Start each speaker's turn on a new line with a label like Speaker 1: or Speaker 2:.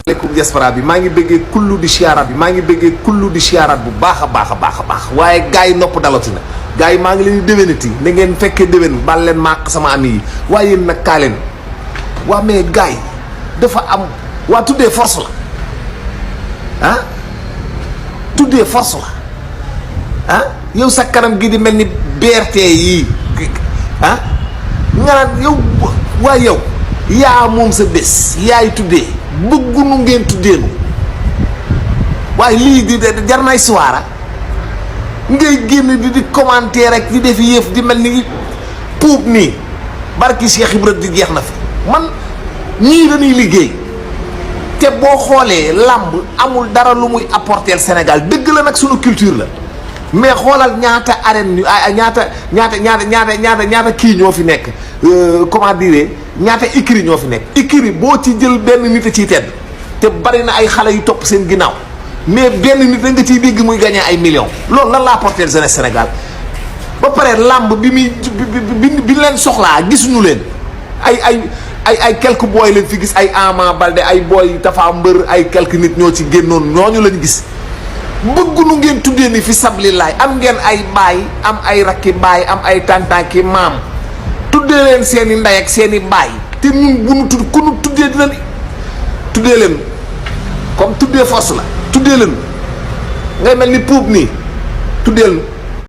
Speaker 1: asalaamaaleykum diaspora bi maa ngi bëggee kullu di siyaaraat bi maa ngi bëggee kullu di siyaaraat bu baax a baax a baax a baax waaye gars yi nopp dalati na gars yi maa ngi leen di déwénati na ngeen fekkee déwén bal leen maaq sama ami yi waaye yéen nag kaa leen waa mais gars yi dafa am waa tuddee force la ah tuddee force la ah yow sa kanam gi di mel ni BRT yii ah nga naan yow waaye yow yaa moom sa bés yaay tuddee bëggunu ngeen tuddeenu waaye lii di jar na histoire ngay génn di commenter rek di def yëf di mel ni puub nii barki Cheikh Ibra di jeex na fi man ñii dañuy liggéey te boo xoolee làmb amul dara lu muy apporter Sénégal dëgg la nag sunu culture la mais xoolal ñaata arène ñaata kii ñoo fi nekk comment dire ñaata écurie ñoo fi nekk écurie boo ci jël benn nit a ciy tedd te bari na ay xale yu topp seen ginnaaw mais benn nit da nga ciy dégg muy gagné ay millions loolu lan la apporter jeunesse Sénégal ba pare làmb bi muy bi leen soxlaa gisuñu leen ay quelques booy leen fi gis ay Ama Baldé ay booy Tafa Mbër ay quelques nit ñoo ci génnoon ñooñu lañ gis bëggunu ngeen tuddee ni fi sablilaay am ngeen ay baay am ay rakki baay am ay tantanki maam tuddee leen seen i ndey ak seen i baay te ñun bu nu tudd ku nu tuddee dinañ tuddee leen comme tuddee force la tuddee leen ngay mel ni puub nii tuddeel